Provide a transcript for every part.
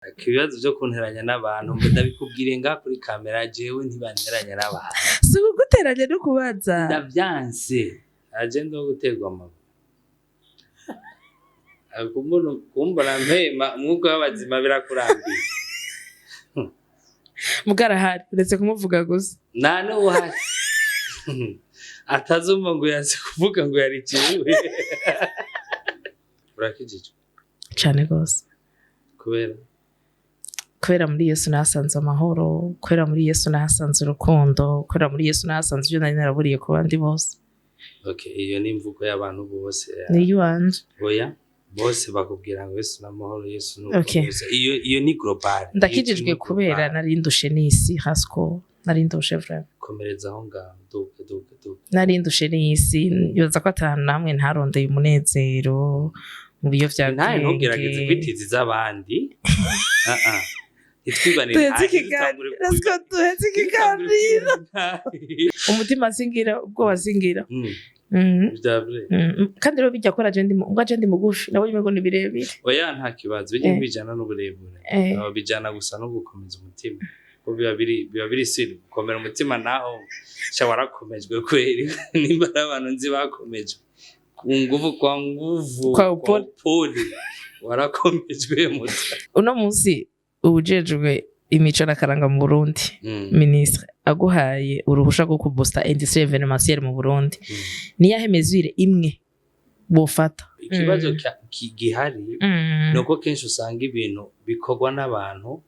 Ibibazo vyo kunteranya n'abantu, mbe ndabikubwire ngaha kuri kamera, jewe ntibanteranya n'abantu. Si ukuguteranya no kubaza. Ndavyanse, aje ndo guterwa amabuye. Kumbona mpema umwuka w'abazima birakurambiye. Mugarahari uretse kumuvuga gusa. Nta n'uwuhari atazumva ngo yanse kuvuga ngo yari jewe. Urakijijwe? Cane gose. Kubera? Kubera muri Yesu nahasanze amahoro, kubera muri Yesu nahasanze urukundo, kubera muri Yesu nahasanze ibyo nari naraburiye ku bandi bose. Okay, iyo ni imvugo y'abantu bose. Ni iyiwanje. Oya, bose bakubwira ngo Yesu n'amahoro, Yesu ni gusa. Iyo ni global. Ndakijijwe. Iyo ni Kubera global. nari ndushe n'isi, hasiko nari ndushe vraiment. Komereza aho ngaho, duke duke duke. Nari ndushe n'isi, nibaza ko atanu namwe ntarondeye umunezero mu Ntawe biyovyabwenge. Ntugerageze kwitiza iz'abandi. Ah, ah. Ntitwibanire. Duheze ikiganiro, Rasiko, duheze ikiganiro. Umutima singira, ubwoba singira. Kandi rero bijya kora je ndi ubwo je ndi mugufi, nabonye umengo ni birebire. Oya, nta kibazo, bijya bijana n'uburebure. Bijana gusa no gukomeza umutima, ko biba biri siri gukomera umutima. Naho sha warakomejwe kweri. Nimba ari abantu nzi bakomejwe ku nguvu, kwa nguvu. Kwa upole. Upole warakomejwe muta. Uno munsi uwujejwe imico n'akaranga mu Burundi, ministre, aguhaye uruhusha rwo kubusta industrie événementielle mu Burundi, niyahe mesure imwe bofata? Ikibazo gihari ni uko kenshi usanga ibintu bikorwa n'abantu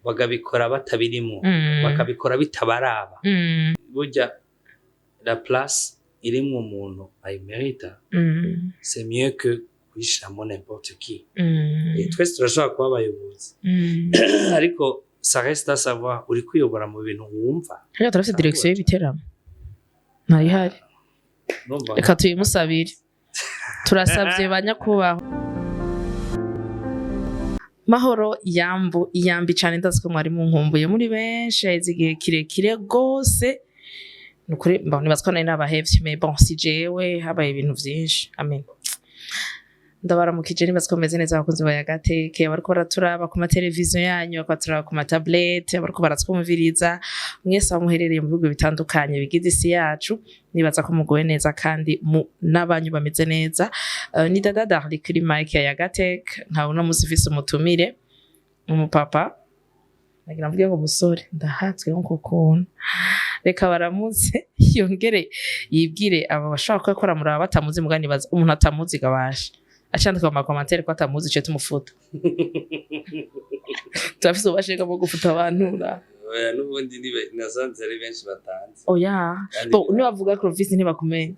bagabikora batabirimo, bakabikora bitabaraba. Burya la place irimwo umuntu ayimerita, c'est mieux que kuyishiramo n'importe qui. Twese turashobora kuba abayobozi, ariko ça reste à savoir uri kwiyobora mu bintu wumva. Hariya turafite direction y'ibiteramo? Ntayihari. Urumva? Reka tuyimusabire. Turasabye ba nyakubahwa. Mahoro, yambu iyambi cane. Ndazi ko mwari munkumbuye muri benshi, haheze igihe kirekire gose. Nukuri bon, nibaza ko nari nabahevye, mais bon, si jewe, habaye ibintu vyinshi. Amen. Ndabaramukije, nibaza ko meze neza, abakunzi ba Yagateke, abariko baraturaba ku mateleviziyo yanyu, bariko baraturaba ku matablete, abariko baratwumviriza mwese aho muherereye mu bihugu bitandukanye bigize isi yacu. Nibaza ko muguwe neza kandi mu n'abanyu bameze neza. Ni Dada Darli kuri mic ya Yagatek. Nka uno musi mfise umutumire, umupapa, nagira mvuge ngo umusore, ndahatswe nko kuntu. Reka baramutse, yongere yibwire aba bashobora kuba bakora muraba batamuzi. Mugani baza umuntu atamuzi gabasha acandika mu ma commentaires ko atamuzi, ico tumufuta. Turafise ububasha bwo gufuta abantu ra. Oya, n'ubundi nasanze ari benshi batanze. Oya. Kandi Bon, nibavuga Clovis ntibakumenya.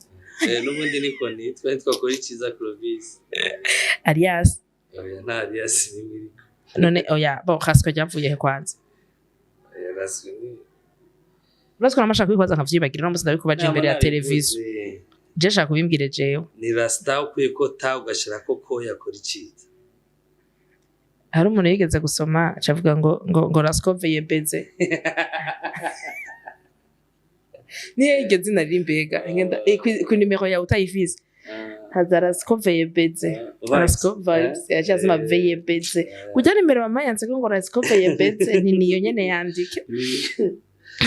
N'ubundi niko nitwa kuri Ciza Clovis. Alias? Oya, nta alias nimwe iriko. None oya, bon, Rasco ryavuye he kwanza? Oya, Rasco ni Uretse ko namashaka kubikwaza nkavyibagira, uno musi ndabikubaje imbere ya televiziyo. Je shaka kubimbwire jewe. Ni rasta ukwiye ko ta ugashirako ko yakora iciza. Hari umuntu yigeze gusoma acavuga ngo Rasco veyebeze. Niyo iryo zina riri mbega ngenda ku nimero yawe utayifise, haza Rasco veyebeze, Rasco Vibes, yaciye asoma veyebeze kurya nimero mama yanse ko ngo Rasco veyebeze ni niyo nyene yandike.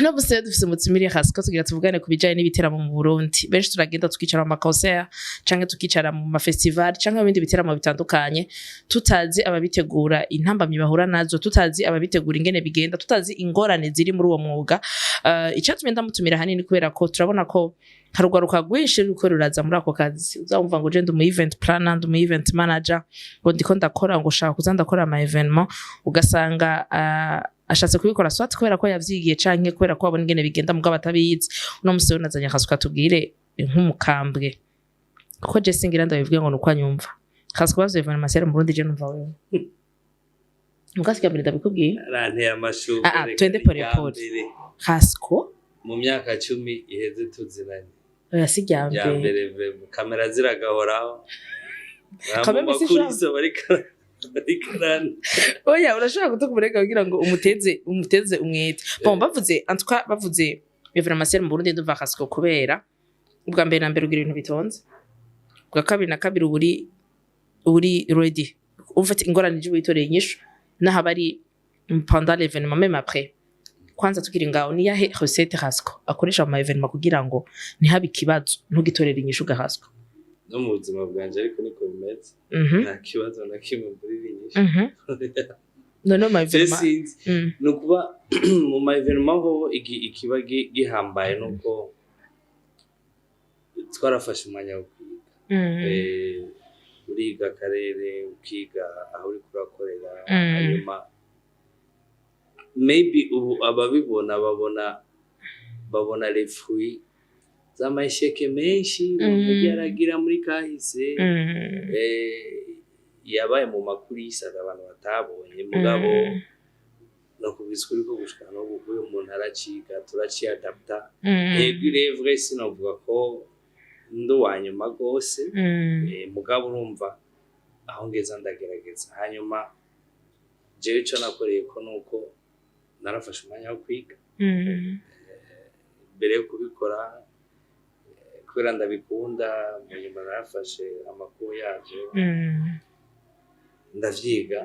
No buse dufise umutumire Rasco, tugira tuvugane ku bijanye n'ibiteramo mu Burundi. Benshi turagenda tukicara mu ma concert canke tukicara mu ma festival canke mu bindi biteramo bitandukanye, tutazi ababitegura intambamyi bahura nazo, tutazi ababitegura ingene bigenda, tutazi ingorane ziri muri uwo mwuga. Icatumye ndamutumira hanini kubera ko turabona ko hari urwaruka rwinshi ruriko ruraza muri ako kazi. Uzumva ngo je ndi umu event planner, ndi umu event manager, ngo ndiko ndakora, ngo ushaka kuza ndakora ama événement, ugasanga ashatse kubikora soit kubera ko yavyigiye canke kubera ko abona ingene bigenda mugabo atabizi. Uno musi rero nazanye akazi katubwire nk'umukambwe, kuko je singira ndabivuge ngo nuko anyumva. Kazi kubazo événementiel mu Burundi, je numva wewe mugasi mbere ndabikubwiye. Aranteye amashurwe. Ah, ah, Reka twende ni pole irya pole. mbere Rasco. Mu myaka 10 iheze tuzinanye. Oya, si irya Irya mbere. mbere vraiment. Kamera ziragahoraho. Kameme mu si makuru sha. izo bariko Oya, urashobora gutuka umurega kugira ngo umuteze umwete. Bon, bavuze, en tout cas bavuze événementiel mu Burundi, ndumva Rasco, kubera ubwa mbere na mbere ugira ibintu bitonze, ubwa kabiri na kabiri uba uri ready, ufite ingorane ije witoreye inyishu. N'ahaba ari pendant l'événement, même après. Kwanza tukiri ngaho, ni yahe recette Rasco akoresha mu ma événement kugira ngo ntihabe ikibazo, ntugitorere inyishu ga Rasco? No mu buzima bwanje ariko niko bimeze. Nta kibazo na kimwe mburira inyishu. None mu ma Je événement sinzi. Ni ukuba mu ma événement ho ikiba gihambaye nuko twarafashe umwanya wo kwiga. Uriga akarere, ukiga aho uriko urakorera. Hanyuma maybe ubu ababibona babona les fruits z'ama échecs menshi umuntu yagiye aragira muri kahise. Yabaye mu makuru y'isaka abantu batabonye, mugabo nakubwiza ukuri ko gushika n'ubu uyu muntu araciga, turaciadapta. Ego, il est vrai, sinovuga ko ndi uwa nyuma rwose. Mugabo urumva aho ngeza ndagerageza. Hanyuma jewe ico nakoreye ko nuko narafashe umwanya wo kwiga mbere yo kubikora, kubera ndabikunda. Mu nyuma narafashe amakuru yavyo, ndavyiga.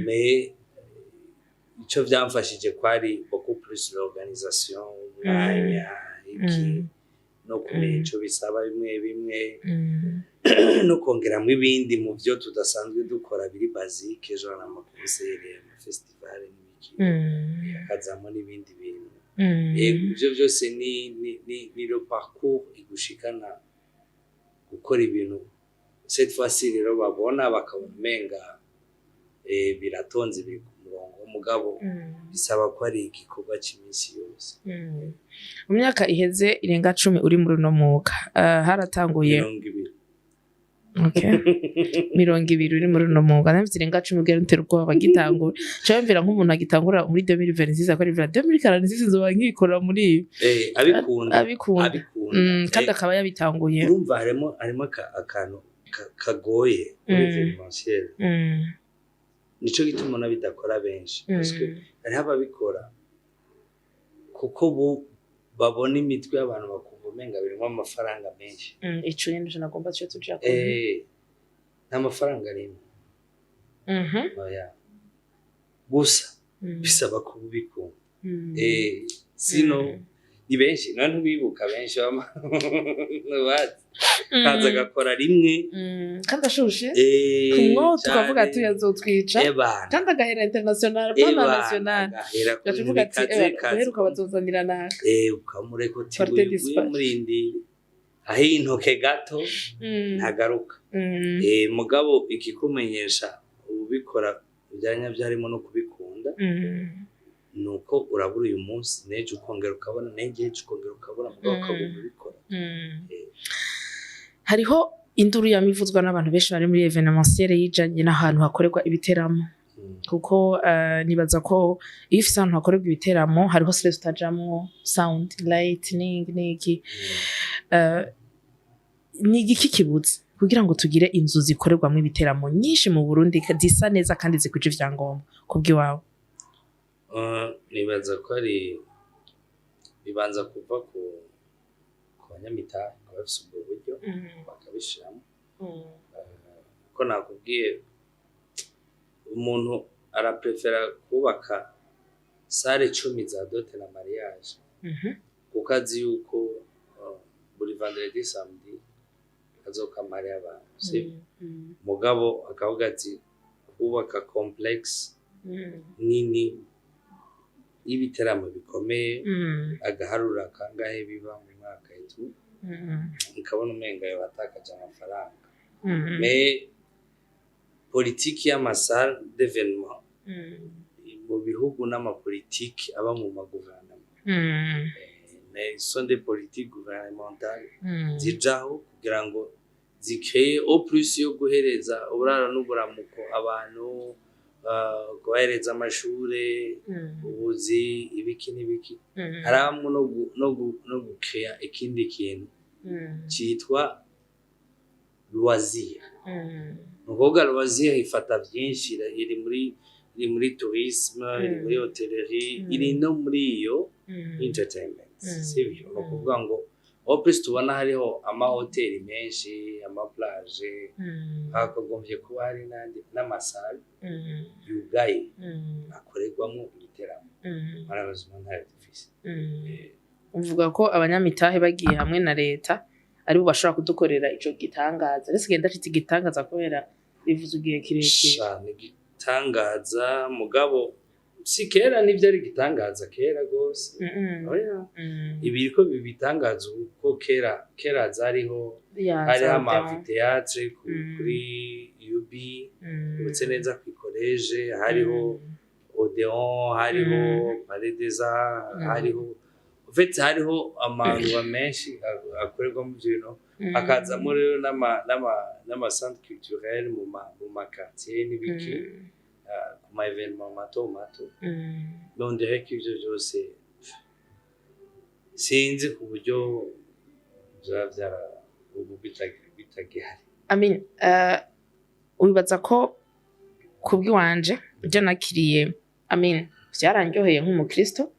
Mais ico vyamfashije kwari beaucoup plus l'organisation, umwanya, iki, no kumenya ico bisaba bimwe bimwe, no kongeramwo ibindi mu vyo tudasanzwe dukora biri basique, genre ama concert, ama festival n'ibiki, hakazamwo n'ibindi bintu. Yego, ivyo vyose ni le parcours igushikana gukora ibintu. Cette fois-ci rero babona, bakabona umenga biratonze, biri ku murongo, mugabo bisaba ko ari igikorwa c'iminsi yose. Mu myaka iheze irenga 10 uri muri uno mwuga, haratanguye 20. Okay. 20 uri muri uno mwuga, navyo irenga 10 ubwira ntera ubwoba bagitangura. Ca mvira nk'umuntu agitangura muri 2026 akora ivya 2046, nzoba nkikora muri ibi. Abikunda. Abikunda. Abikunda. Kandi akaba yabitanguye. Urumva harimo akantu kagoye muri événementiel. Nico gituma ubona bidakora benshi, parce que hariho ababikora kuko bo babona imitwe y'abantu, bakumva umenga birimwo amafaranga menshi. Ico nyene nico nagomba tuce tujako. Nta mafaranga arimo. Oya, gusa bisaba kuba ubikunda. Sino ni benshi none ntubibuka, benshi bama bazi kaza agakora rimwe. Kandi ashushe kumwo tukavuga ati yazotwica. Ebana. Kandi agahera international pana Ebana, national. Agahera ku bintu gacuvuga ati bikaze kaze. Uheruka bazozanira naka. Ukamureka uti Porte uyu dispatch. Murindire aho intoke gato, ntagaruka. Mugabo ikikumenyesha ubikora ibyanya byarimo no kubikunda, nuko urabura uyu munsi, n'ejo ukongera ukabona, n'ejo ejo ukongera ukabona, mugabo ukaguma ubikora. Hariho induru yamivuzwa n'abantu benshi bari muri événementiel yijanye n'ahantu hakorerwa ibiteramo, kuko nibaza ko iyo ufise ahantu hakorerwa ibiteramo hariho stress utajamwo, sound, lighting n'iki. Ni igiki kibuze kugira ngo tugire inzu zikorerwamwo ibiteramo nyinshi mu Burundi, zisa neza kandi zikwije ivyangombwa kubw'iwawe? Nibaza ko ari bibanza kuva ku banyamitahe, ku bafise ubwo buryo, bakabishiramo. Ko nakubwiye, umuntu araprefera kubaka salle 10 za dot na mariage, kuko azi yuko buri vendredi, samedi azokamara abantu, sibyo? Mugabo akavuga ati kubaka complexe nini y'ibiteramo bikomeye, agaharura kangahe biba mu mwaka etu, ukabona umenga yo batakaje amafaranga. Mais politiki y'ama salle d'événement mu bihugu n'amapolitiki aba mu maguverinoma, mais sont des politiques gouvernementales zijaho kugira ngo zikreye au plus yo guhereza uburaro n'uburamuko abantu, kubahereza amashure, ubuzi, ibiki n'ibiki. Harabamwo no gukreya ikindi kintu citwa loisir. Ni ukuvuga loisir ifata vyinshi, iri muri tourisme, iri muri hôtellerie, iri no muri iyo entertainment, sivyo? Ni ukuvuga ngo En plus tubona hariho amahoteli menshi, ama plage, hakagombye kuba hari n'andi n'ama salle yugaye akorerwamwo ibiteramo. Malheureusement ntayo dufise. Uvuga ko abanyamitahe bagiye hamwe na leta aribo bashobora kudukorera ico gitangaza. Rero sigenda cita igitangaza kubera bivuze igihe kirekire. Sha, ni igitangaza, mugabo si kera nivyo ari igitangaza kera gose. Oya. Ibiriko bibitangaza ubu, ko kera kera zariho, hariho za ama Odeon. amphithéâtre kuri UB, yubatse neza kwi collège, hariho Odeon, hariho Palais des Arts, hariho, en fait hariho amaruba menshi akorerwamo ivyo bintu. Hakazamo rero n'ama centre culturel mu ma quartier n'ibiki, ku ma événement mato mato. Donc on dirait ko ivyo vyose sinzi ku buryo vyaba vyara ubu bitagihari. I mean, wibaza ko kubw'iwanje ibyo nakiriye, I mean, vyarandyoheye nk'umukristo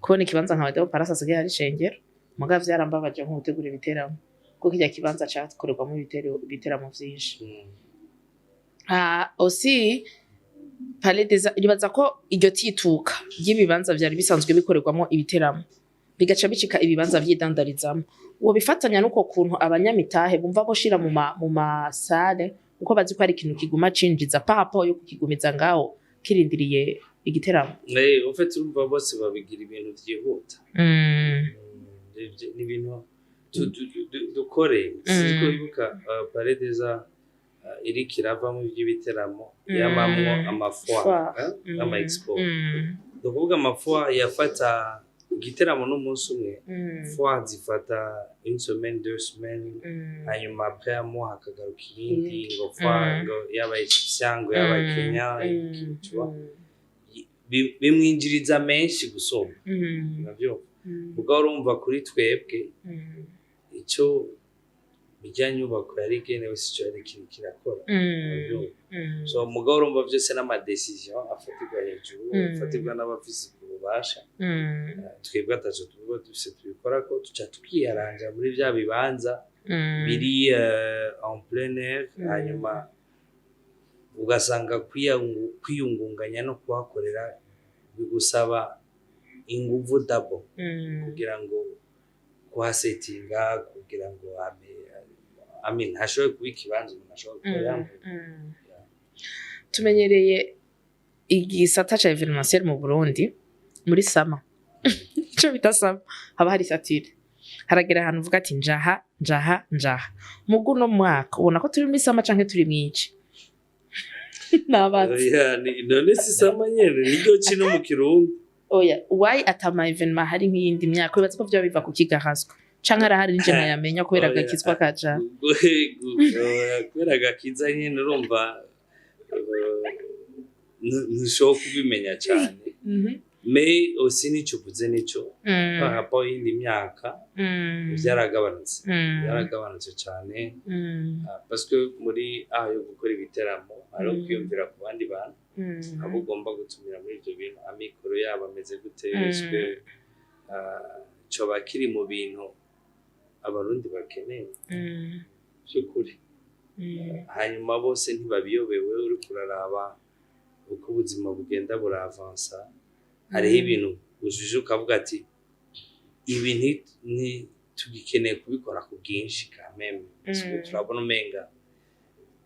kubona ikibanza nka Odeon Palace asigaye ari ishengero, mugabo vyarambabaje nk'ugutegura ibiteramo, kuko kirya kibanza cakorerwamo ibiteramo vyinshi. Aussi Palais des Arts, nibaza ko iryo tituka ry'ibibanza vyari bisanzwe bikorerwamo ibiteramo bigaca bicika ibibanza vyidandarizamo, uwo bifatanya n'uko kuntu abanyamitahe bumva boshira mu ma salle, kuko bazi ko ari ikintu kiguma cinjiza par rapport yo kukigumiza ngaho kirindiriye igiteramo. En fait urumva bose babigira ibintu vyihuta. Ni ibintu dukore. Sinzi ko wibuka Palais des Arts, iriko iravamo ivy'ibiteramo, yamamwo ama foire, Foire. Ama expo. Ni ukuvuga ama foire yafata igiteramo n'umunsi umwe, foire zifata une semaine, 2 semaines, hanyuma après un mois hakagaruka iyindi ngo foire, ngo yaba Egyptien, ngo yaba Kenya, iki, tu vois. Bimwinjiriza menshi gusumba navyo. Mugabo urumva kuri twebwe ico irya nyubako yari igenewe sico yari kiriko kirakora. Uravyumva? So mugabo urumva vyose n'ama décision afatirwa hejuru, afatirwa n'abafise ububasha. Twebwe ataco tuba dufise tubikorako, tuca twiyaranja muri vya bibanza biri en plein air. Hanyuma ugasanga kwiyungunganya no kuhakorera bigusaba inguvu double kugira ngo kuhasetinga, kugira ngo ame, I mean, hashobore kuba ikibanza umuntu ashobora gukoreramo. Tumenyereye igisata ca événementiel mu Burundi muri summer, ico bita summer, haba hari sature, haragera ahantu uvuga ati njaha, njaha, njaha. Mugu uno mwaka ubona ko turi muri summer canke turi mwici nabaza? Oya, none si summer nyene niryo ci no mu Kirundi? Oya, why atama événement hari nk'iyindi myaka? Wibaza ko vyoba biva ku kigahazwa canke arahari nije nkayamenya kubera Oya. agakizwa kaja? Kubera agakiza nyene, urumva, ntushobora kubimenya cane. Mais aussi nico uvuze nico, par rapport y'indi myaka vyaragabanutse, byaragabanutse cane. Parce que muri aho yo gukora ibiteramo hariho kwiyumvira ku bandi bantu, abo ugomba gutumira muri ivyo bintu, amikoro yabo ameze gute, eske coba kiri mu bintu Abarundi bakeneye vy'ukuri? Hanyuma bose ntibabiyobewe. Uriko uraraba uko ubuzima bugenda buravansa, hariho ibintu ujuje ukavuga ati ibi tugikeneye kubikora ku bwinshi quand même. Parce que turabona umenga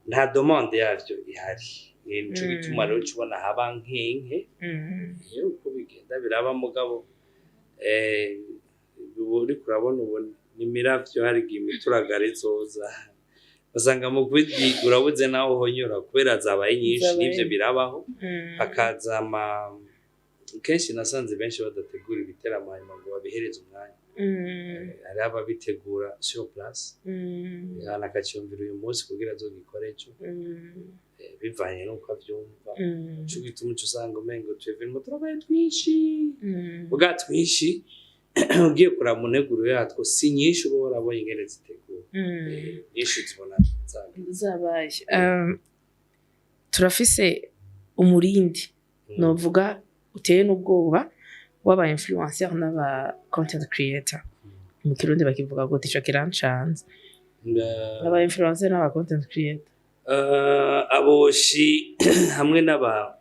nta demande yavyo ihari. Nico gituma rero uca ubona haba nkenke. Iyo uko bigenda biraba, mugabo ubu uriko urabona ubu n'imiravyo, hari igihe imituragaro izoza basanga mu kwidi urabuze naho uhonyora kubera zabaye nyinshi. Zabaye. N'ivyo birabaho. Hakaza ama kenshi nasanze benshi badategura ibiteramo hanyuma ngo babihereze umwanya. Hariho ababitegura sur place, hana akaciyumvira uyu munsi kugira azogikore ejo, bivanye n'uko avyumva. Nico gituma uca usanga umengo utu événement turabaye twinshi. Bwa twinshi ugiye kuraba mu nteguro yatwo si nyinshi, uba warabonye ingene ziteguwe. Nyinshi zibona zagiye. Zabaye. Turafise umurindi novuga uteye n'ubwoba w'aba influencer n'aba content creator. Mu Kirundi bakivuga gute? Ico kirancanze. Aba influencer n'aba content creator. Aboshi hamwe n'aba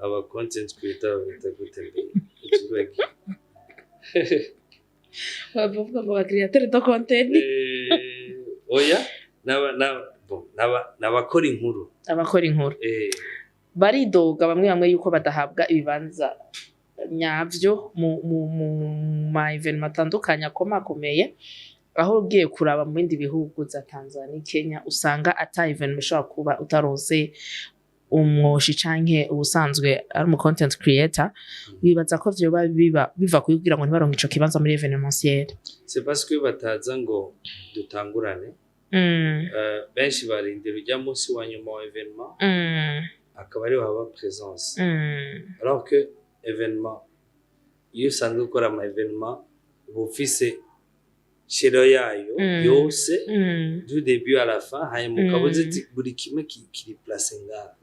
aba content creator bita gute mbe? Ikibagiye. Bavuga ngo ba créateur de content. Oya, bon, n'abakora inkuru. Abakora inkuru. Baridoga bamwe bamwe yuko badahabwa ibibanza nyavyo mu ma événements atandukanye akomakomeye, aho ugiye kuraba mu bindi bihugu za Tanzania, Kenya, usanga ata événement ishobora kuba utaronse umwoshi canke ubusanzwe ari umu content creator. Wibaza ko vyoba biba biva kugira ngo ntibaronke ico kibanza muri événementiel? C'est parce que bataza ngo dutangurane. Benshi barindira ujya munsi wa nyuma wa événement, akaba ariho haba présence, alors que événement, iyo usanzwe ukora ama événement, uba ufise shero yayo yose du début à la fin, hanyuma ukaba uzi uti buri kimwe kiri place ngaha.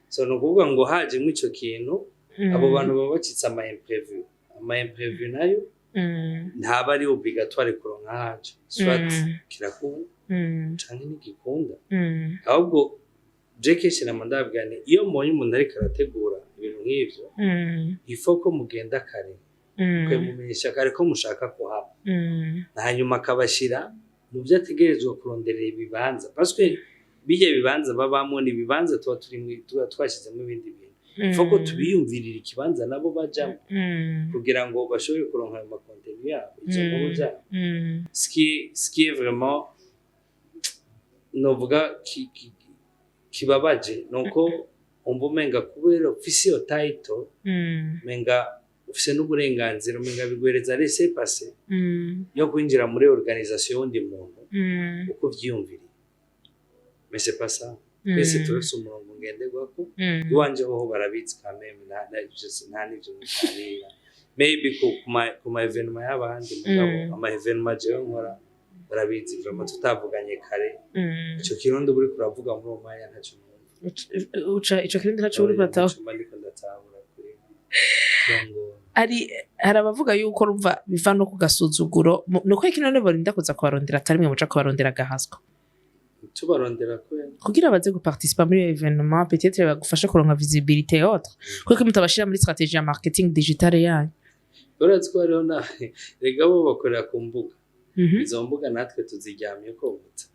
So ni ukuvuga ngo hajemo ico kintu, abo bantu baba bacitse ama imprévu. Ama imprévu nayo ntaba ari obligatoire kuronka haje, soit kirakunda canke ntigikunda. Ahubwo je kenshi nama ndababwira nti iyo mbonye umuntu ariko arategura ibintu nk'ivyo, il faut ko mugenda kare, mukabimumenyesha kare ko mushaka kuhaba, hanyuma akabashira mu byo ategerezwa kuronderera ibibanza, parce que bijya bibanza babamwo ni ibibanza tuba turimwo, tuba twashyizemo ibindi bintu. Il faut ko tubiyumvirira ikibanza nabo bajamo kugira ngo bashobore kuronka ayo ma contenu yabo, izo nkuru zabo. Ce qui est vraiment, novuga, kibabaje nuko umva umenga kubera ufise iyo title, umenga ufise n'uburenganzira, umenga biguhereza laissez-passer yo kwinjira muri organisation y'undi muntu uko uvyiyumviriye. Mais c'est pas ça. Twese turafise umurongo ngenderwako. Iwanje hoho barabizi quand même, nta n'ivyo muganira. Maybe ku ma événement y'abandi, mugabo ama événement jewe nkora barabizi. Vraiment, tutavuganye kare, ico Kirundi uba uriko uravuga muri uwo mwanya ntaco numva. Uca ico Kirundi ntaco uri kurataho. Ntaco mba ndiko ndatahura kuri kirongora. Hari abavuga yuko rumva biva no ku gasuzuguro. Nuko iki none borinda kuza kubarondera, atari mwe muca kubarondera agahaswa? Tubarondera kubera? Kugira baze guparticipa muri iyo événement, peut-être bagufashe kuronka visibilité autre, kuko mutabashira muri stratégie ya marketing digitale yanyu. Urazi ko hariho na rega bo bakorera ku mbuga. Izo mbuga natwe tuziryamye ko buta.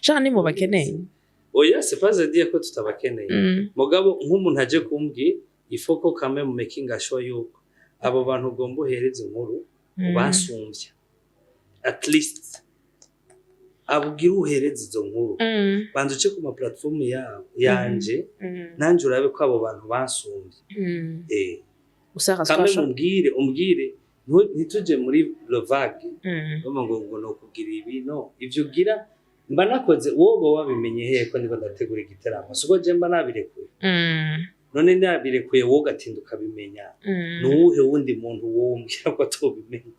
Shaka ni mu bakeneye. Oya, c'est pas à dire ko tutabakeneye. Mugabo nk'umuntu aje kumbwira, il faut ko quand même making sure yuko abo bantu ugomba uhereza inkuru ubasumbya, at least abubwira uhereza izo nkuru, banza uce ku ma platform yabo yanje, nanje urabe ko abo bantu bansumbye. Usaka. Kamwe umbwire, ntituje muri le vague. Bavuga ngo nokubwira ibi, no ivyo ugira mba nakoze, wowe wabimenye hehe ko ndiko ndategura igiteramo? Siko je mba nabirekuye? None nabirekuye, wowe ugatinda ukabimenya, nuwuhe wundi muntu wombwira ko atobimenya?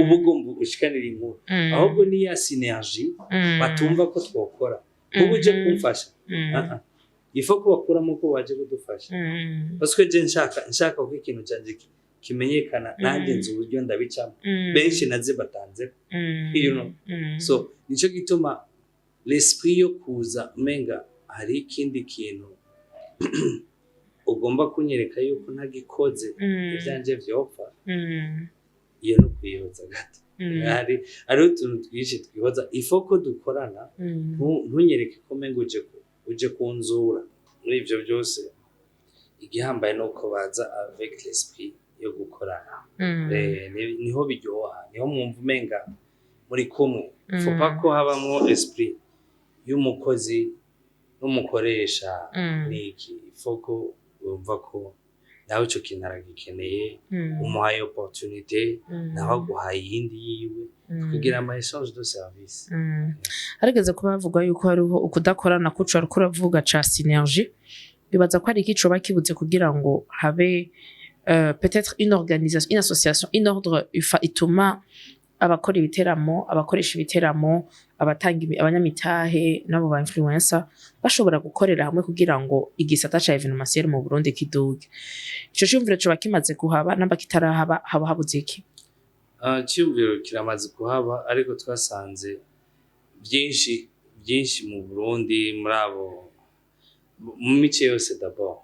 Uba ugomba ushikanira inkuru. Ahubwo ni ya synergie batumva ko twokora. Ubu uje kumfasha. Ah, ah. Il faut ko bakuramo ko baje kudufasha, parce que je nshaka ko ikintu canje kimenyekana, nanjye nzi uburyo ndabicamo. Benshi naze batanze. So nico gituma l'esprit yo kuza umenga hari ikindi kintu ugomba kunyereka yuko ntagikoze ivyanje vyopfa, iyo no kwihoza gato. Hariho utuntu twinshi twihoza, il faut ko dukorana. Ntunyereke ko umenga uje kunzura muri ivyo byose. Igihambaye nuko baza avec l'esprit yo gukorana. Niho biryoha, niho mwumva umenga muri kumwe. Faut pas ko habamwo esprit y'umukozi n'umukoresha. Niki, faut ko wumva ko nawe ico kintu aragikeneye, umuhaye opportunité, nawe aguhaye iyindi yiwe, kugira ama échange de service. Harigeze kuba havugwa yuko hariho ukudakorana kuco ariko uravuga ca synergie. Bibaza ko hari iki coba kibuze kugira ngo habe peut-être une organisation, une association, une ordre ituma abakora ibiteramo, abakoresha ibiteramo, abatanga abanyamitahe n'abo ba influencer bashobora gukorera hamwe kugira ngo igisata ca événementiel mu Burundi kiduge? Ico ciyumviro coba kimaze kuhaba? Namba kitarahaba, haba habuze iki? Iciyumviro kiramaze kuhaba, ariko twasanze byinshi byinshi mu Burundi, muri abo mu mice yose d'abord,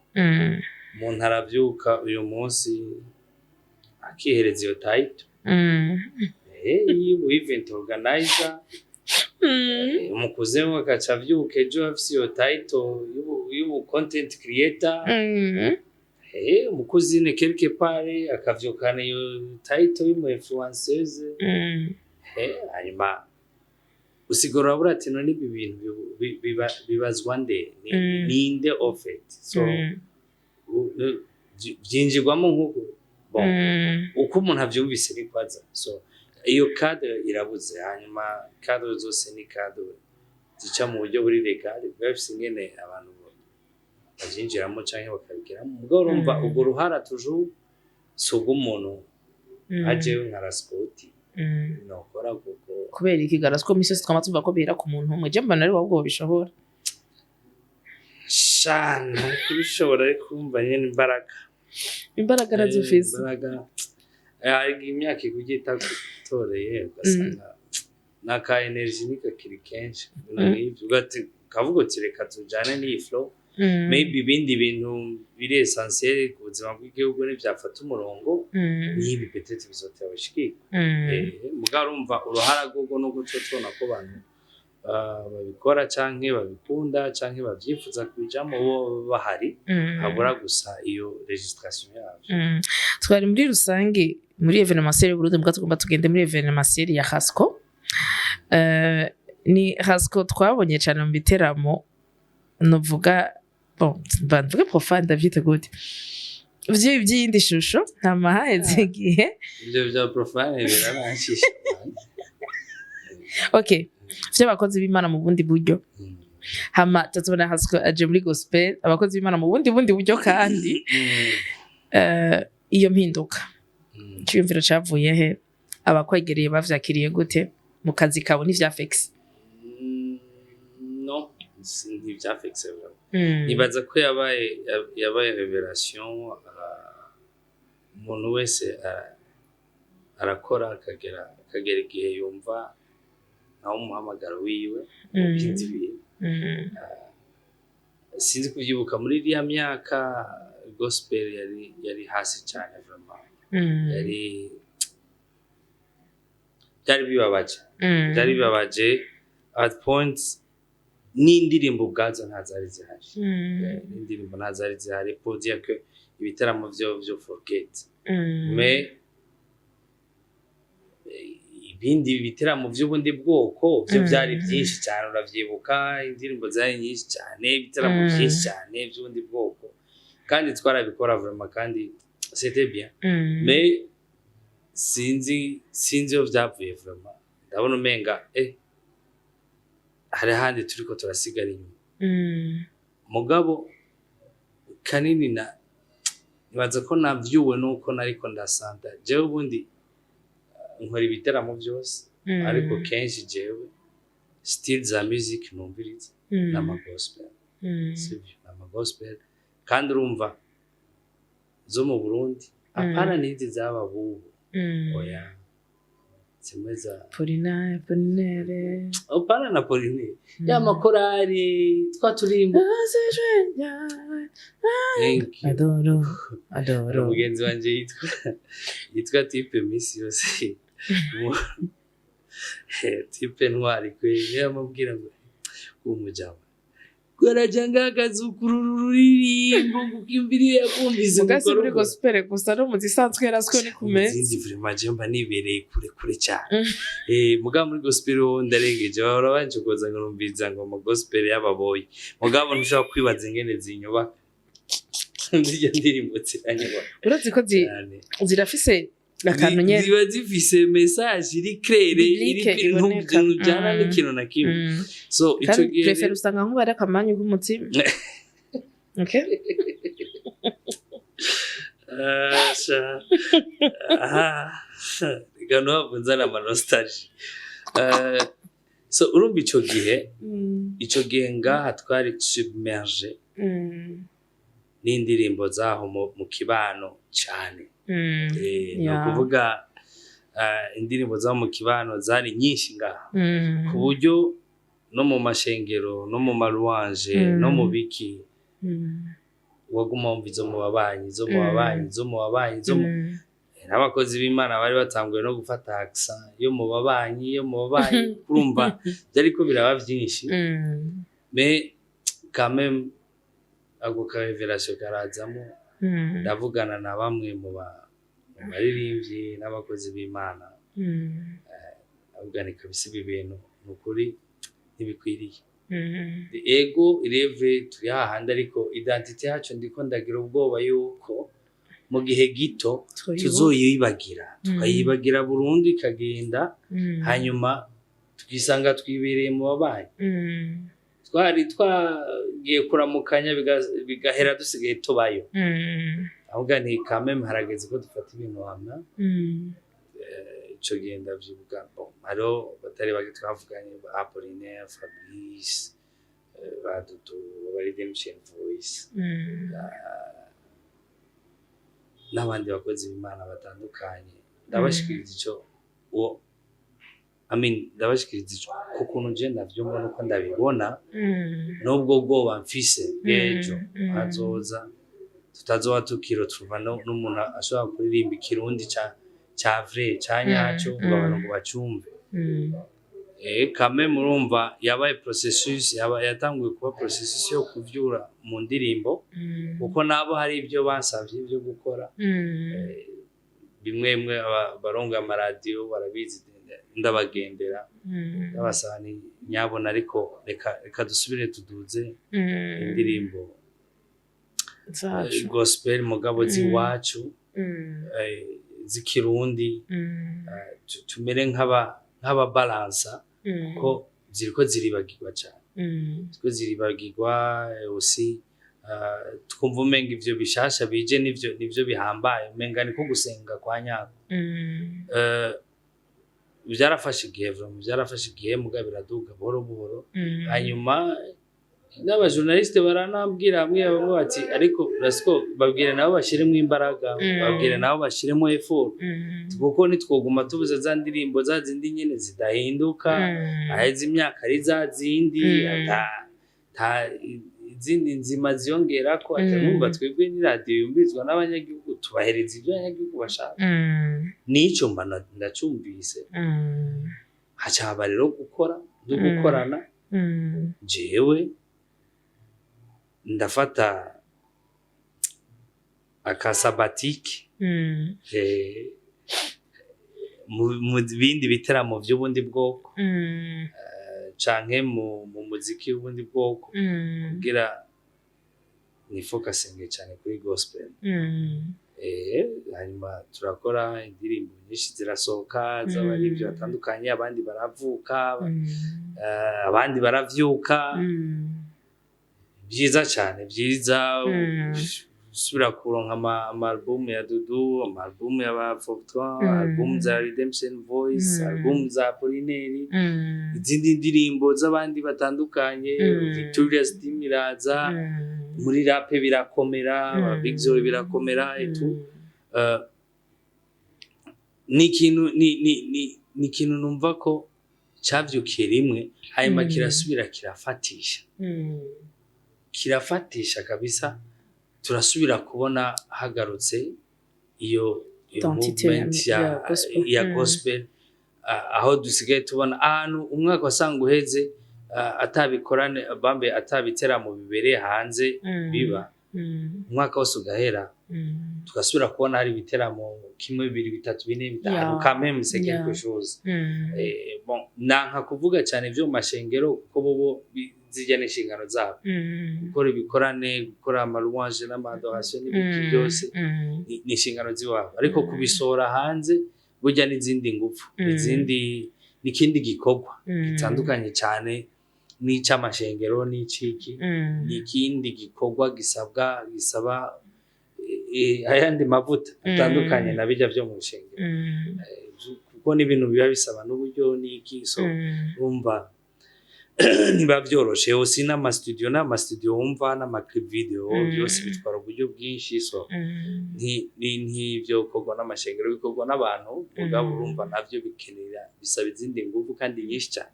umuntu aravyuka uyu munsi akihereza iyo title, hey, event organizer. Umukuze we agaca avyuka ejo afise iyo title y'ubu content creator. Umukuzine quelque part akavyukana iyo title y'umu influenceuse. Hanyuma usigara urabura ati: "None ibi bintu bibazwa nde? Ninde au fait?" So vyinjirwamo nk'uko, bon, uko umuntu avyumvise niko aza. So iyo cadre irabuze. Hanyuma cadre zose ni cadre zica mu buryo buri légal, biba bifise ingene abantu bavyinjiramo canke bakabigiramo. Mugabo urumva, urwo ruhara toujours si ubw'umuntu ajewe nka Rascoti nokora kuko Kubera iki garasiko misi yose twama tuvuga ko bihera ku muntu umwe? Je mbona ari wowe ubwo bishobora. Shana kubishobora, ariko urumva nyene imbaraga. Imbaraga arazifise. Imbaraga. Hari imyaka ikugiye itagutoreye, ugasanga n'aka energy ntikakiri kenshi, ibintu nk'ivyo. Ukavuga uti: "Reka tujane n'iyi flow." Maybe ibindi bintu biri essentiel ku buzima bw'igihugu nivyafata umurongo, n'ibi peut-être bizotera bishikirwa. Mugabo urumva, uruhara rwogo nuko tuba tubona ko abantu babikora canke babikunda canke bavyifuza kubijamwo bo bahari, habura gusa iyo registration yavyo. Twari muri rusange muri événementiel y'Uburundi, mbwa tugomba tugende muri événementiel ya Rasco. Ni Rasco twabonye cyane mu biteramo, nuvuga, bon, mvuge profane, ndavyita gute, vy'iyindi shusho ntama haheze igihe. Ivyo vya profane biraranshisha. Okay, vy'abakozi b'Imana mu bundi buryo. Hama tuzobona Rasco aje muri gospel, abakozi b'Imana mu bundi buryo kandi. Iyo mpinduka, iciyumviro cavuye he? Abakwegereye bavyakiriye gute? Mu kazi kawe ntivyafekise? No, ntivyafekise vraiment. Nibaza ko yabaye révélation. Umuntu wese arakora akagera igihe yumva nawe umuhamagaro wiwe mu bindi bintu. Sinzi kuvyibuka, muri iriya myaka gospel yari hasi cyane vraiment. Yari byari bibabaje, byari bibabaje at point n'indirimbo ubwazo ntazari zihari. N'indirimbo ntazari zihari pour dire que ibitaramo vyo forget. Mais ibindi biteramo by'ubundi bwoko byo byari byinshi cyane. Uravyibuka, indirimbo zari nyinshi cyane, ibitaramo byinshi cyane by'ubundi bwoko, kandi twarabikora vraiment, kandi c'était bien. Mais sinzi iyo vyavuye vraiment. Ndabona umenga hari ahandi turiko turasigara inyuma. Mugabo kanini na nibaza ko navyuwe nuko nariko ndasanta. Jewe ubundi nkora ibiteramo byose, ariko kenshi jewe style za music numviriza n'ama gospel, sivyo? N'ama gospel, kandi urumva zo mu Burundi, apana n'izi zaba bubu, oya, zimwe za Polina, Polinere. Apana na Poline, ya makorari twa turimbo. Thank you. Adoro. Hari Adoro. umugenzi wanje yitwa Type, misi yose Type Ntwari kweli, niyo amubwira ngo umujama gwaraja ngakazukurura ururirimbo ngo ukimbiriye yakumvise. Mugasi muri gospel gusa, no mu zisanzwe yaraswe ni ku meza. Izindi vraiment je mba nibereye kure kure cyane. Mugabo muri gospel ho ndarengeje, bahora bancokoza ngo numviriza ngo ama gospel y'ababoyi, mugabo ntushobora kwibaza ingene zinyubaka zirya ndirimbo, ziranyubaka Urazi ko cyane. zirafise akantu nyene. Ziba zifise message iri claire, iri Biblique iboneka. ntujyana n'ikintu na kimwe. So ico Kandi gihe préfère usanga nk'ubu ari akamanyu k'umutima, okay. Ah, sha. Aha. Reka ntuhave nzana ama nostalgie. So urumva ico gihe, ico gihe ngaha twari submergé n'indirimbo zaho mu kibano cane. Ni ukuvuga Indirimbo zo mu kibano zari nyinshi ngaha, ku buryo no mu mashengero, no mu ma louange, no mu biki, waguma wumva izo mu babanyi, izo mu babanyi, izo mu babanyi, izo mu n'abakozi b'Imana bari batanguye no gufata accent yo mu babanyi, yo mu babanyi. Urumva byariko biraba vyinshi, mais quand même ako ka révélation karazamo. Ndavugana na bamwe mu baririmbyi n'abakozi b'Imana, avugana kabisa, ibi bintu ni ukuri ntibikwiriye. Ego, ireve turi hahandi, ariko identité yacu ndiko ndagira ubwoba yuko mu gihe gito tuzoyibagira, tukayibagira burundu, ikagenda, hanyuma tukisanga twibereye mu babanyi. Twari twagiye kuramukanya, bigahera dusigaye tubayo. Ahubwo ni kameme, harageze ko dufata ibintu hamwe. Ico gihe ndavyibuka, bon, hariho batari bake twavuganye, ba Apollinaire, Fabrice, ba Dudu, ba Redemption Voice, n'abandi bakozi b'Imana batandukanye. Ndabashikiriza ico uwo, I mean, ndabashikiriza ico ku kuntu je ndavyumva nuko ndabibona, n'ubwo bwoba mfise bw'ejo hazoza, tutazoba tukiro tuva n'umuntu ashobora kuririmba ikirundi ca vrai, ca nyaco, ngo abantu ngo bacumve. Kame murumva yabaye processus, yatanguye kuba processus yo kuvyura mu ndirimbo, kuko nabo hari ibyo bansavye byo gukora. Bimwe bimwe baronga amaradiyo barabizi, ndabagendera, ndabasaba nti nyabona, ariko reka dusubire tuduze indirimbo zacu, gospel, mugabo z'iwacu, z'ikirundi, tumere nk'ababalansa, kuko ziriko ziribagirwa cyane. Ziriko ziribagirwa aussi, twumva umenga ivyo bishasha bije nivyo bihambaye, umenga niko gusenga kwa nyako. Byarafashe igihe vraiment, byarafashe igihe, muga biraduga buhoro buhoro. Hanyuma n'abajournaliste baranambwira bamwe bamwe bati: "Ariko Rasco, babwire nabo bashiremo imbaraga, babwire nabo bashiremo effort, kuko nitwoguma tubuze za ndirimbo za zindi nyene zidahinduka, aheze imyaka ari za zindi, ata izindi nzima ziyongerako." Ati: "Numva twebwe ni radiyo yumvirizwa n'abanyagihugu, tubahereza ibyo abanyagihugu bashaka." Nico mba ndacumvise, haca haba rero gukora no gukorana. Jewe ndafata aka sabbatique mu bindi biteramo vy'ubundi bwoko, canke mu muziki w'ubundi bwoko, kugira nifokasinge cyane kuri gospel. Hanyuma turakora indirimbo nyinshi, zirasohoka z'abarivyo batandukanye, abandi baravuka, abandi baravyuka. Byiza cyane, byiza. Usubira kuronka ama album ya Dudu, ama album ya ba Fortran, album za Redemption Voice, album za Apollinaire, izindi ndirimbo z'abandi batandukanye. Victoria's Team iraza, muri rap birakomera, ba Big Zoe birakomera et tout. Ni ikintu ni ikintu numva ko cavyukiye rimwe, hanyuma kirasubira kirafatisha, kirafatisha kabisa. Turasubira kubona hagarutse iyo identité movement ya, ya gospel. Ya gospel. Aho dusigaye tubona ahantu umwaka wasanga uheze, atabikorane bambe, atabiteramo bibereye hanze biba, umwaka wose ugahera, tugasubira kubona hari ibiteramo kimwe, bibiri, bitatu, bine, bitanu. Quand même c'est quelque chose. Bon, nanka kuvuga cyane ibyo mu mashengero, kuko bobo zijya n'inshingano zabo, gukora ibikorane, gukora ama louange n'ama adoration n'ibiki byose, ni inshingano z'iwabo. Ariko kubisohora hanze burya n'izindi ngufu, izindi, n'ikindi gikorwa gitandukanye cyane n'ic'amashengero n'iciki, ni ikindi gikorwa gisabwa, gisaba ayandi mavuta atandukanye na bijya byo mu rushengero, kuko n'ibintu biba bisaba n'uburyo n'iki. So urumva Ntiba vyoroshe aussi n'ama studio wumva, n'ama clip video, byose bitwara uburyo bwinshi. So ntivyokorwa n'amashengero, bikorwa n'abantu. Mugabo urumva navyo bikenera, bisaba izindi nguvu kandi nyinshi cyane,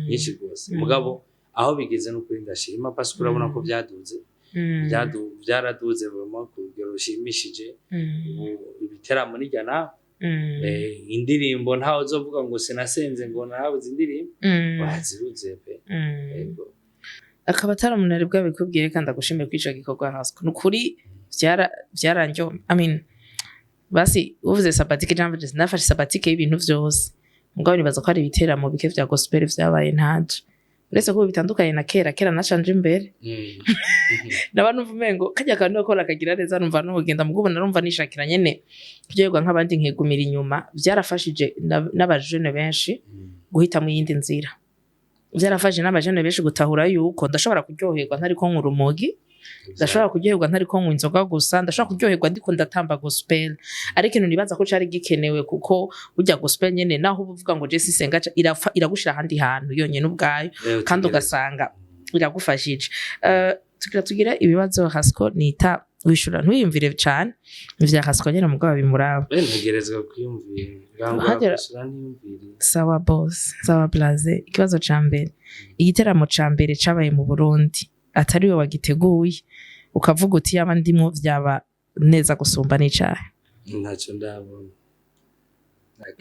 nyinshi rwose. Mugabo aho bigeze n'ukuri ndashima, parce que urabona ko byaduze, byaraduze vraiment ku rugero rushimishije. Ubu ibiteramo nijya nawe, indirimbo ntawe uzovuga ngo sinasenze, ngo narabuze indirimbo. Waziruze pe. Yego. Akaba atari umuntu ari bwabikubwire, kandi agushimire kuri ico gikorwa. Haswa ni ukuri vyarandyo, I mean, basi uvuze sabbatique cyangwa nafashe sabbatique y'ibintu vyose, mugabo nibaza ko hari ibiteramo bike vya gospel vyabaye ntaje, uretse ko ubu bitandukanye na kera. Kera nacanje imbere, naba numva umengo kajya kantu gakora kagira neza, numva nugenda mugabo narumva nishakira nyene kuryoherwa nk'abandi, nkegumira inyuma. Vyarafashije n'abajene benshi guhitamo iyindi nzira, vyarafashije n'abajene benshi gutahura yuko ndashobora kuryoherwa ntariko nkura urumogi, ndashobora kuryoherwa ntariko nywa inzoga gusa, ndashobora kuryoherwa ndiko ndatamba gospel. Ariko ikintu nibaza ko cari gikenewe, kuko burya gospel nyene, naho uba uvuga ngo je sisenga, iragushira ahandi hantu yonyene ubwayo, kandi ugasanga iragufashije. Tugira tugira ibibazo Hasco nita wishura, ntwiyumvire cane ivya Hasco nyene, mugabo bimuraba. Ntegerezwa kwiyumvira ngangura kwishura ntiyumvire. Sawa boss, sawa blaze. Ikibazo ca mbere: igiteramo ca mbere cabaye mu Burundi atari we wagiteguye, ukavuga uti yaba ndimwo vyaba neza gusumba, n'icahe? Ntacyo ndabona.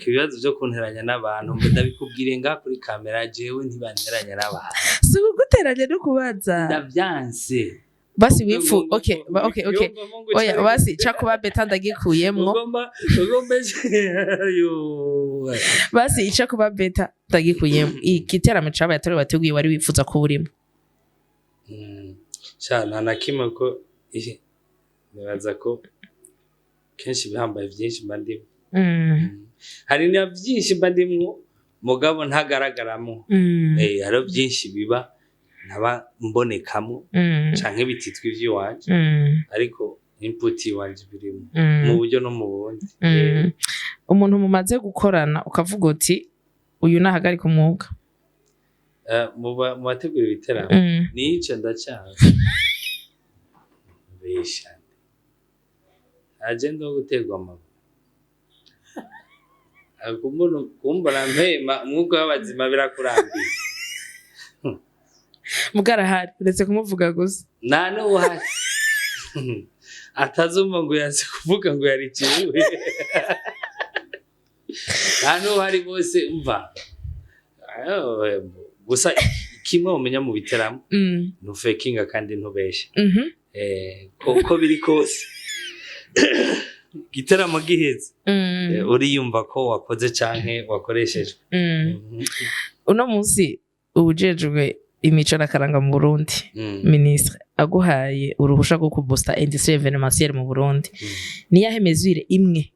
Ibibazo byo kunteranya n'abantu, mbe ndabikubwire nga kuri kamera, jewe ntibanteranya n'abantu. Si ukuguteranya no kubaza. Ndavyanse. Basi wifu, okay. Oya, basi ca kuba beta ndagikuyemwo. Ugomba yo. Basi ica kuba beta ndagikuyemwo. Igiteramo cabaye atari we wateguye, wari wifuza kuba urimo? Sha, nta na kimwe ko nibaza ko kenshi ibihambaye vyinshi mba ndimo. Hari na vyinshi mba ndimwo mugabo ntagaragaramwo. Hariho vyinshi biba ntaba mbonekamo canke bititwa ivy'iwanje, ariko input iwanje birimo mu buryo no mu bundi. Umuntu mumaze gukorana ukavuga uti uyu nahagarika umwuga? Mu bategura ibiteramo, nico ndacanga besha agenda wo guterwa amabuye. Kumbona mpema umwuka w'abazima birakurambiye. Mugarahari uretse kumuvuga gusa. Nta n'uwuhari atazumva ngo yazi kuvuga ngo yariciwe. Nta n'uhari, bose umva. Gusa kimwe umenya mu biteramo, ntufekinga kandi ntubeshe. Ko biri kose, igiteramo giheze, uriyumva ko wakoze canke wakoreshejwe. Uno munsi uwujejwe imico n'akaranga mu Burundi, ministre aguhaye uruhusha rwo kubusta industrie événementielle mu Burundi, niyahe mesure imwe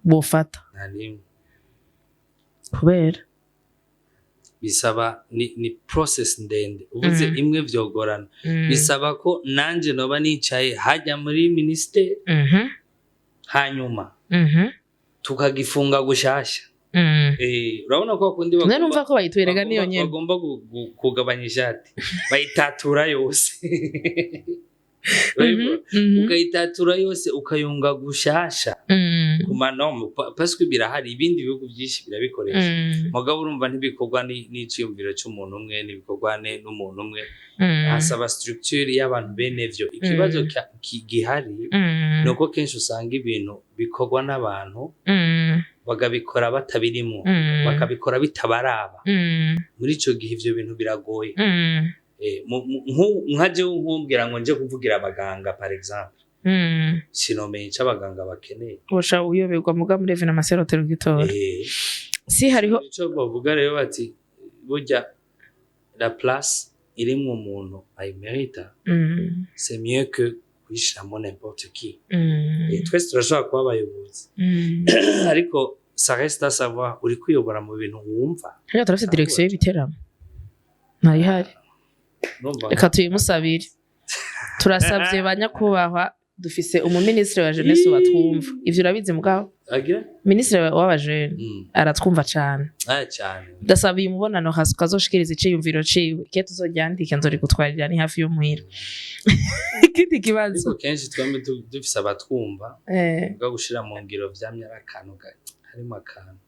bofata? Nta n'imwe. Kubera? Bisaba ni process ndende. Uvuze imwe vyogorana. Bisaba ko nanje noba nicaye hajya muri ministère, hanyuma tukagifunga gushasha. Urabona ko bakundi None numva ko bayitwerega niyo nyene. Bagomba kugabanya ishati, bayitatura yose. Urabibona? Ukayitatura yose, ukayunga gushasha ku manormes, parce que birahari, ibindi bihugu byinshi birabikoresha. Mugabo urumva ntibikorwa n'iciyumviro c'umuntu umwe, ntibikorwa n'umuntu umwe. Hasaba structure y'abantu bene vyo. Ikibazo gihari ni uko kenshi usanga ibintu bikorwa n'abantu, bagabikora batabirimwo, bakabikora bitabaraba. Muri ico gihe ivyo bintu biragoye. Nka jewe nkumbwira ngo nje kuvugira abaganga par exemple, sinomenya ico abaganga bakeneye. Usha uyoberwa, muga muri événementiel ugitora. Si hariho Ico bavuga rero bati burya la place irimwo umuntu ayimerita, c'est mieux que kuyishiramo n'importe qui. Twese turashobora kuba abayobozi, ariko ça reste à savoir uri kwiyobora mu bintu wumva. Hariya turafite direction y'ibiteramo, ntayihari. Urumva? Reka tuyimusabire. Turasabye ba nyakubahwa. Dufise umuminisitiri wa jeunesse batwumva, ivyo urabizi mugabo? Agira? Minisitiri w'abajene aratwumva cane. Ah, cyane. Ndasaba uyu mubonano hasi ukazoshikiriza iciyumviro ciwe, kiye tuzoryandike, nzorigutwarira, ni hafi y'umuhira. Ikindi kibazo. Ariko kenshi twambe dufise abatwumva, bwo gushira mu ngiro vyamye ari akantu harimo akantu.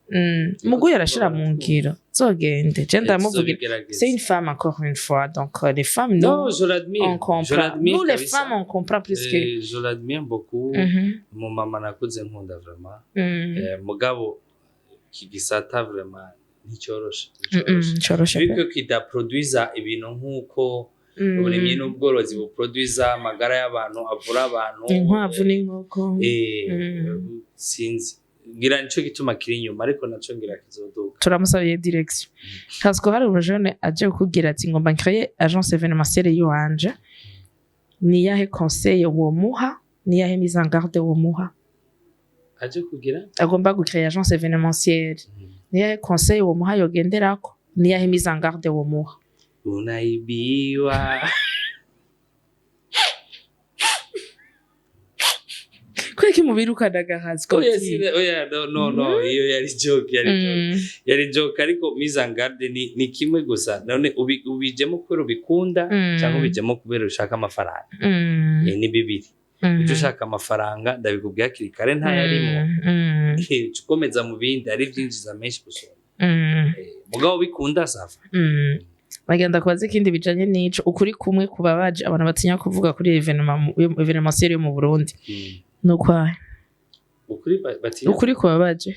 Muguyu arashira mu ngiro, zogende je ndamuvugira. Tuzobigerageza. C'est une femme, encore une fois, donc les femmes, nous, Non, je l'admire. on Je comprend. l'admire Nous, les kabisa. femmes, on comprend plus que Je l'admire beaucoup. Mu mama nakuze nkunda vraiment. Mugabo iki gisata vraiment nticyoroshe. Nticyoroshe. Coroshe Vu pe. que kidaproduiza ibintu nk'uko uburimyi n'ubworozi buproduiza amagara y'abantu, avura abantu. Inkwavu n'inkoko. Sinzi, ngira nico gituma kiri inyuma, ariko naco ngira kizoduka. Turamusabiye direction. Parce que hari umujene aje kukubwira ati: "Ngomba ncreye agence événementielle yiwanje." Ni yahe conseil womuha? Ni yahe mise en garde womuha? Aje kugira? Agomba gucréer agence événementielle. Ni yahe conseil womuha yogenderako? Ni yahe mise en garde womuha? Unaibiwa. Kubera mubirukanaga hasi? Oya, oya, no, no, no, iyo yari joke, yari joke, yari joke. Ariko mise en garde ni kimwe gusa: none ubijemo kubera ubikunda cyangwa ubijemo kubera ushaka amafaranga? Ni bibiri. Ujya ushaka amafaranga, ndabikubwiye hakiri kare, ntayarimo. Uca ukomeza mu bindi ari byinjiza menshi gusumba. Mugabo bikunda, ça va. Bagenda kubaza ikindi bijanye n'ico: ukuri kumwe kubabaje abantu batinya kuvuga kuri événementiel yo mu Burundi ni ukwahe? Ukuri batinya? Ukuri kubabaje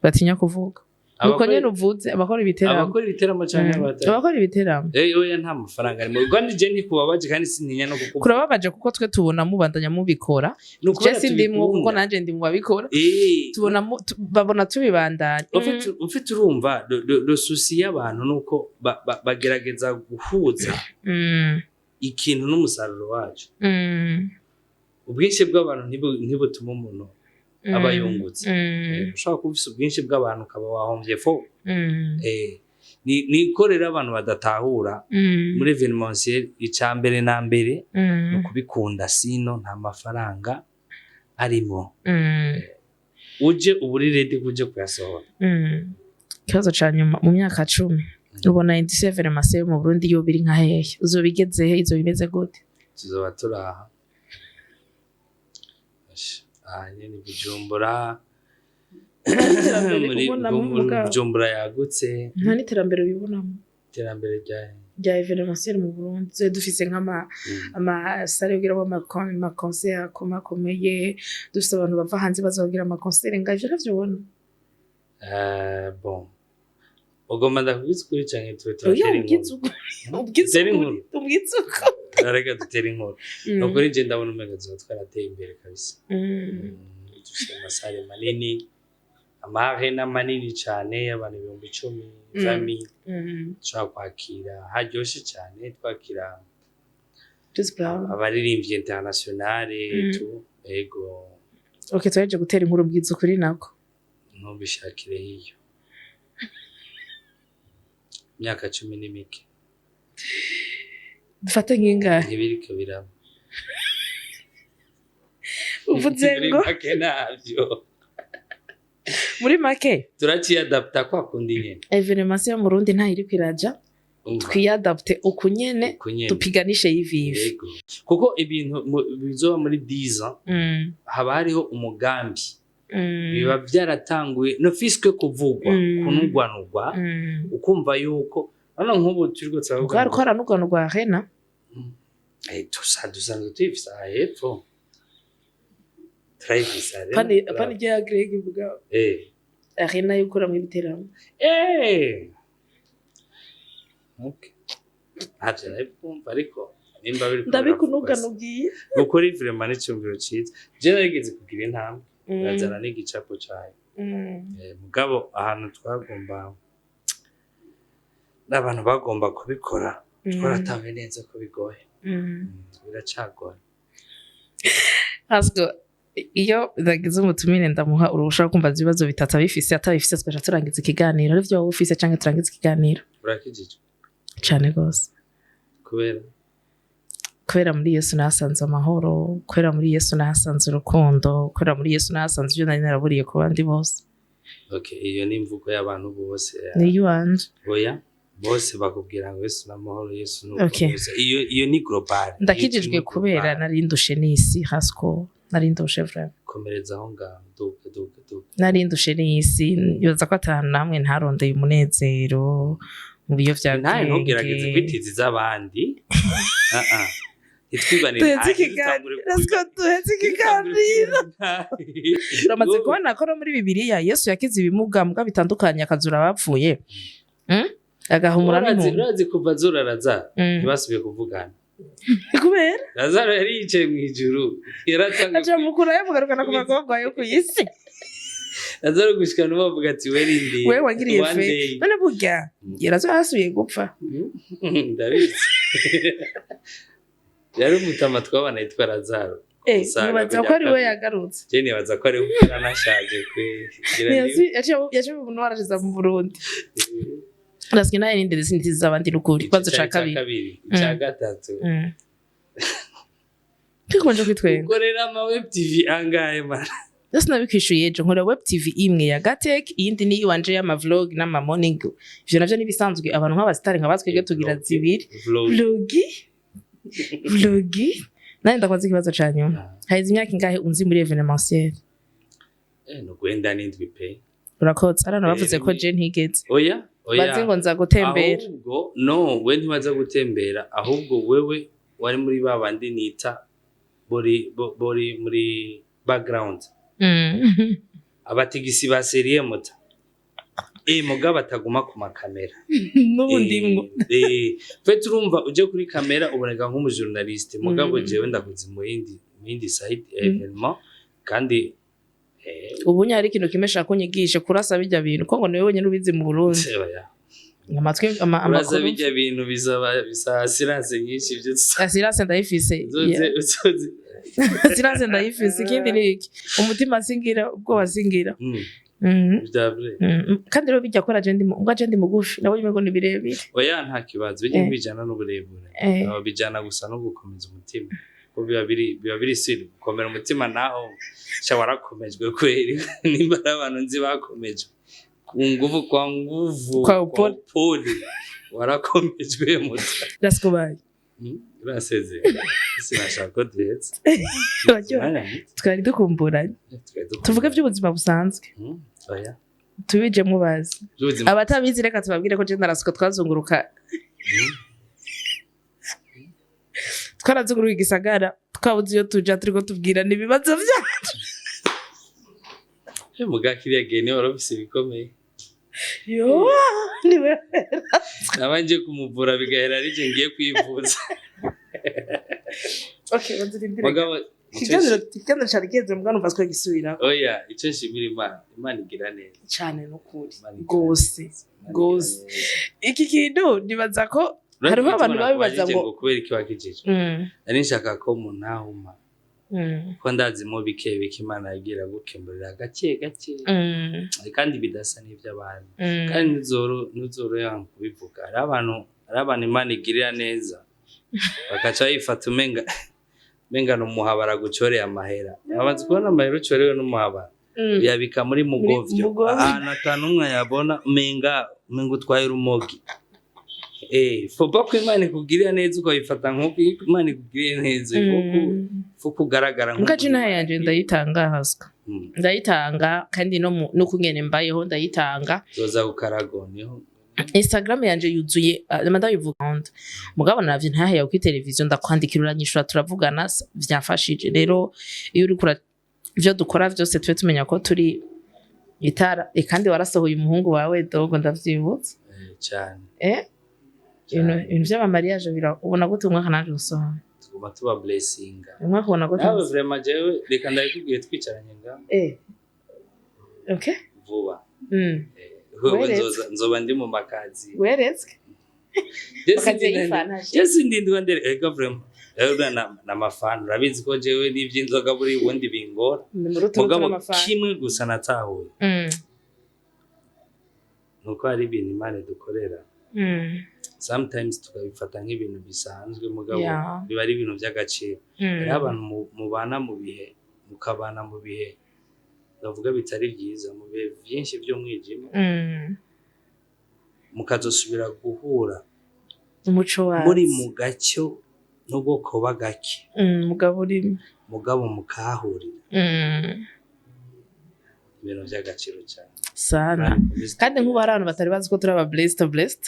batinya kuvuga nuko nyene uvuze abakora ibiteramo. Abakora ibiteramo canke abatari? Abakora ibiteramo. Oya, nta mafaranga arimo. Kandi je ntikubabaje, kandi sintinya no kukuvuga. Kurababaje kuko twe tubona mubandanya mubikora. Ni ukubera Je sindimwo kuko tubikunda. nanje ndi mu babikora. Tubona babona tubibandanya. Ufite, urumva, le souci y'abantu nuko bagerageza guhuza ikintu n'umusaruro wacu. Ubwinshi bw'abantu ntibutuma umuntu aba yungutse. Ushobora kuba ufise ubwinshi bw'abantu ukaba wahombye fo. Niko rero abantu badatahura muri événementiel: ica mbere na mbere ni ukubikunda, sinon nta mafaranga arimo. Uje uba uri ready kuje kuyasohora. Ikibazo ca nyuma: mu myaka 10 ubona industrie événementiel mu Burundi yoba iri nka hehe? Uzoba igeze he? Izoba imeze gute? Tuzoba turaha. Ash, aha nyene Bujumbura. Iterambere Muri ubonamo muri mugabo. Bujumbura yagutse. Nta n'iterambere ubibonamo? Iterambere rya? Rya événementiel mu Burundi. Tuzobe dufise nk'ama amasalle yo kugiramwo amaconcert akomakomeye, dufise abantu bava hanze baza kugira amaconcert nga ivyo ntavyo ubona? Bon, ugomba ndakubwiza ukuri canke tube Oya. turatera Ubwiza inkuru? ukuri, ubwiza Dutere ukuri. inkuru. Ubwiza ukuri. Reka dutere inkuru. Ni ukuri, je ndabona umenga tuzoba twarateye imbere kabisa. Dufise amasalle manini, amaarena manini cane y'abantu 10,000, 20,000 dushobora kwakira, haryoshe cane, twakira Chris Brown. abaririmbyi internationale tu, ego. Okay, twaje gutera inkuru, ubwiza ukuri nako. Ntubishakire hiyo, imyaka 10 ni mike. Dufate nk'ingahe? Ntibiriko biraba. Uvuze Muri ngo make navyo. Muri make? Turaciyadapta kwa kundi nyene. Événementiel yo mu Burundi ntayiriko iraja. Umva, Twiyadapte uku nyene. Uku nyene. Tupiganishe yivivi. Yego, kuko ibintu bizoba muri 10 ans, haba hariho umugambi, biba byaratanguye no fiske kuvugwa, kunugwanugwa, ukumva yuko hano nk'ubu turiko turavuga Bwari ko haranuganurwa arena. Dusanzwe tuyifise aha hepfo, turayifise arena. Pani rya Greg ivuga arena yo gukoramwo ibiteramo. Okay. Ntavyo nari kumva, ariko nimba biriko Ndabikunuganugiye. Ukuri vraiment n'icyumviro ciza. Je narigeze kugira intambwe, ndazana n'igicapo cayo. Mugabo ahantu twagomba n'abantu bagomba kubikora, twaratanguye neza ko bigoye. Biracagoye. Hasgo, iyo nagize umutumire ndamuha uruhusha rwo kumbaza ibibazo bitatu abifise, atabifise tugaca turangiza ikiganiro. Arivyo wowe ufise canke turangiza ikiganiro? Urakijijwe? Cane gose. Kubera? Kubera muri Yesu nahasanze amahoro, kubera muri Yesu nahasanze urukundo, kubera muri Yesu nahasanze ibyo nari naraburiye ku bandi bose. Okay, iyo ni imvugo y'abantu bose. Ni iyiwanje. Oya, bose bakubwira ngo Yesu n'amahoro, Yesu ni gusa. Iyo ni global. Ndakijijwe Iyo ni kubera global. nari ndushe n'isi, hasiko nari ndushe vraiment. Komereza aho ngaho, duka duka duka. Nari ndushe n'isi, nibaza ko atanu namwe ntarondeye umunezero mu Ntawe biyovyabwenge. Ntugerageze kwitiza iz'abandi. Ah ah, ntitwibanire. Duheze ikiganiro, Rasiko, duheze ikiganiro. Uramaze kubona ko no muri Bibiliya Yesu yakize ibimuga muga bitandukanye, akazura abapfuye, Agahumura n'impumyi. Urazi kuva zura Lazaro ntibasubiye kuvugana. Kubera? Lazaro yari yicaye mu ijuru, yaratanga Aca mukurayo, mugarukana ku magorwa yo ku isi. Lazaro gushika n'ubu bavuga ati: "Werindi." Wewe wangiriye fe none burya Lazaro yasubiye gupfa. Ndabizi, yari umutama twabana yitwa Lazaro. Usanga Nibaza ko kujya ari we kabiri. yagarutse. Je nibaza ko ari we, kuko anashaje kweri. Ngira Yaciye umuntu warashiza mu Burundi. Rasike nawe nindire sinitiza z'abandi n'ukuri. Ico Ikibazo ca cari ica kabiri. Kabiri, ica gatatu. Twikomeje kwitwenga. Ukorera ama web TV angahe, mara? Byose nabikwishuye ejo. Nkora web TV imwe ya Gatek, iyindi ni iwanje y'ama vlog n'ama morning. Ivyo navyo nibisanzwe, abantu nk'abasitari nka batwebwe tugira Vlog. zibiri. Vlog. Vlogi, vlogi. Nanje ndakoze ikibazo ca nyuma. Haheze imyaka ingahe unzi muri événementiel? No gwenda n'indwi pe. Urakoze. Arana bavuze ko Eh, je ntigeze Oya, oya. bazi ngo nza gutembera. Ahubwo no, we ntibaza gutembera, ahubwo wewe wari muri ba bandi nita bori muri background, abatigisi ba serie muta mugabo bataguma ku makamera. N'ubu ndimwo. Fe turumva uje kuri kamera uboneka nk'umujournaliste, mugabo jewe ndakuzi mu yindi side ya événement kandi Ubu nyari ikintu kimwe shaka kunyigishe kurasa bijya bintu, ko ngo niwe wenyine ubizi mu Burundi. Oya. Amatwi Uraza amakuru. Bijya bintu bisaba bisaba assurance nyinshi ibyo. Assurance ndayifise. Uzoze uzoze. Assurance ndayifise. Ikindi ni iki? Umutima singira ubwoba, singira. Vya vrai. Kandi rero bijya kora je ndi ubwo je ndi mugufi, nabonye ngo ni birebire. Oya, nta kibazo, bijya bijana n'uburebure. Bijana gusa no gukomeza umutima, ko biba biri siri gukomera umutima. Naho sha warakomejwe kweri, nimba ari abantu nzi bakomejwe ku nguvu, kwa nguvu. Kwa upole. Upole warakomejwe muta. Rasiko, bye. Urasezeye, sinashaka ko duhetse. Uraryoha. Twari dukumburanye. Tuvuge by'ubuzima busanzwe. Oya. Tubijemo bazi. By'ubuzima. Abatabizi reka tubabwire ko je na Rasiko twazunguruka, twarazunguruka igisagara, twabuze iyo tuja, turiko tubwirana ibibazo vyacu. Muga kiriya gihe niwe wari ufise ibikomeye. Yo, niwe. Nabanje kumuvura bigahera ari je ngiye kwivuza. Okay, bazirindire. Mugabo Ikiganiro cari giheze, mbwa numva twagisubira. Oya, icyo nshimira Imana, Imana igira neza. Cane nukuri. Imana igira Gose. neza. Imana igira Gose. neza. Iki kintu nibaza ko hariho abantu babibaza Nakubajije ngo kubera iki wakijijwe, nari nshaka ko muntahuma, ko ndazimo bike bike Imana yagira gukemurira gake gake, kandi bidasa n'iby'abandi, kandi ntuzoro yanga kubivuga. Hari abantu Imana igirira neza bakaca bayifata umenga ni umuhabara gucoreye amahera. Bamaze kubona amahera ucorewe n'umuhabara, uyabika muri mugovyo, Mugovyo. Ahantu atanu umwe yabona, umenga utwaye urumogi. Foba ko Imana ikugirira neza ukabifata nk'uko Imana ikugiriye neza, faut kugaragara. Mbwa je nayo yanje ndayitanga, haswa. Ndayitanga kandi no n'ukungene mbayeho ndayitanga. Zoza kukarago niho. Instagram yanje yuzuye, ndabivuga mugabo naravye ntaheya kuri televiziyo, ndakwandikira uranyishura, turavugana, vyamfashije. Rero iyo uriko ivyo dukora vyose tube tumenya ko turi itara. Kandi warasohoye umuhungu wawe dogo, ndavyibutse. Cyane. Ibintu Cyane. Ibintu vy'amamariage bira ubona gute umwaka naje gusohora? Tuguma tuba blessinga. Umwaka ubona gute? Nawe vraiment, jewe reka ndabikubwiye twicaranye nga Okay. Vuba. Wewe. Weretse. Nzoba ndi mu makazi. Weretswe. Je Bakaziye y'ifana. Je sindi ndere ega vraiment rero na mafana, urabizi ko jewe n'ivy'inzoga buri bundi bingora. Ni mu ruturutu Mugabo n'amafana. kimwe gusa natahuye nuko hari ibintu Imana idukorera. Sometimes tukabifata nk'ibintu bisanzwe, mugabo biba ari ibintu by'agaciro. Hariho abantu mubana mu bihe, mukabana mu bihe ndavuga bitari byiza, mu bihe byinshi by'umwijima, mukazosubira guhura umuco wacu muri mu gacyo, nubwo koba gake, mugabo urimo, mugabo mukahahurira, ibintu by'agaciro cyane. Sana. Imana ikomeze. Kandi nk'ubu hari abantu batari bazi ko turi aba blessed blessed.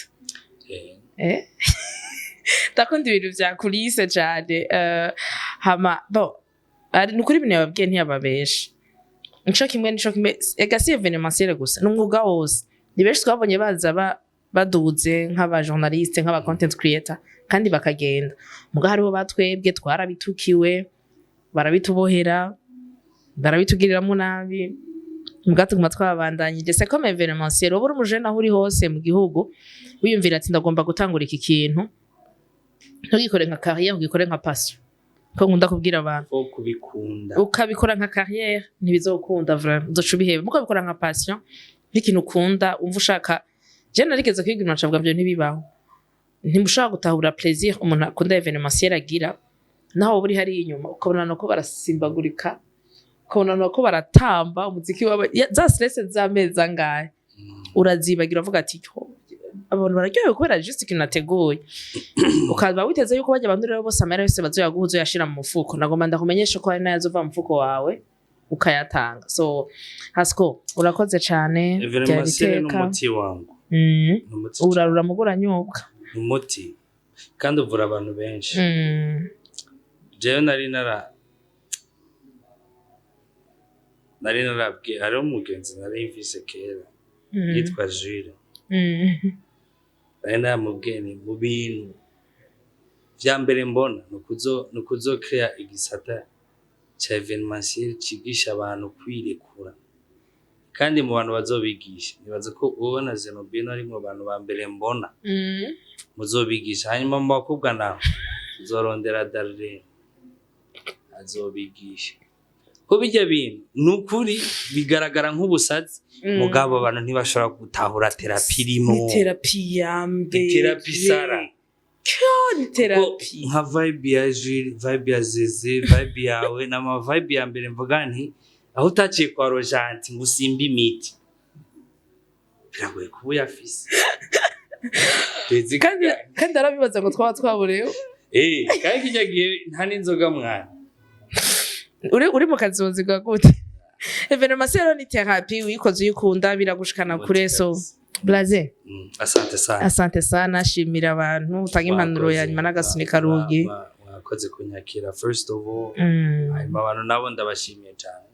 Ndakunda ibintu vya coulisses cyane. Hama bon, ari nukuri ibintu yababwiye ntiyababesha. Nico kimwe, nico kimwe. Ega si événementiel gusa, ni umwuga wose. Ni benshi twabonye baza baduze nk'aba journaliste, nk'aba content creator, kandi bakagenda. Muga hariho batwebwe twarabitukiwe, barabitubohera, barabitugiriramwo nabi, muga tuguma twabandanyije. C'est comme événementiel, uba uri umujene aho uri hose mu gihugu, wiyumvira ati: "Ndagomba gutangura iki kintu." Ntugikore nka carrière, ugikore nka passion, ko nkunda kubwira abantu. Ko kubikunda. Ukabikora nka carrière ntibizokunda, vraiment uzoca ubiheba. Muko ubikora nka passion, nk'ikintu ukunda, umva ushaka. Je narigeze kwiga ibintu ncavuga byo ntibibaho, ntimushobora gutahura plaisir umuntu akunda événementiel agira, naho wowe uri hariya inyuma ukabona nuko barasimbagurika, ukabona nuko baratamba umuziki wabo, za stress z'amezi angahe urazibagira, uvuga ati: "Yo, abantu bararyohewe kubera juste ikintu nateguye." Ukaba witeze yuko bajya abantu rero bose amahera yose bazoyaguha uzoyashira mu mufuko. Nagomba ndakumenyesha ko hari n'ayazova mu mufuko wawe ukayatanga. So Hasco, urakoze cane, byari Événementiel iteka. n'umuti wangu. Ni umuti. Urarura muguranyobwa. Ni umuti kandi uvura abantu benshi. Jewe nari narabwiye, hariho umugenzi nari mvise kera yitwa Jules. Nari naramubwiye nti mu bintu vya mbere mbona ni ukuzokrea igisata ca événementiel cigisha abantu kwirekura, kandi mu bantu bazobigisha nibaza ko wowe na Zenobino ari mu bantu ba mbere mbona muzobigisha. Hanyuma mu bakobwa naho uzorondera Darlene azobigisha, ko bijya bintu ni ukuri bigaragara nk'ubusazi, mugabo abantu ntibashobora gutahura thérapie irimo. Ni thérapie ya mbere. Ni thérapie sara. Ni thérapie. Nka vibe ya Jules, vibe ya Zeze, vibe yawe, ni ama vibe ya mbere mvuga nti aho utaciye kwa Rojanti ngo usimbe imiti, biragoye kuba uyafise. Kandi arabibaza ngo twaba twaburewe. Kandi kijya gihe nta n'inzoga mwana. Uri mu kazi woziga gute? Événementiel ni thérapie, uyikoze uyikunda biragushikana kure. So Blaze, Asante sana. Asante sana. Shimira abantu, utange impanuro ya nyuma n'agasunika rugi. Mwakoze kunyakira first of all. Hanyuma abantu nabo ndabashimiye cyane.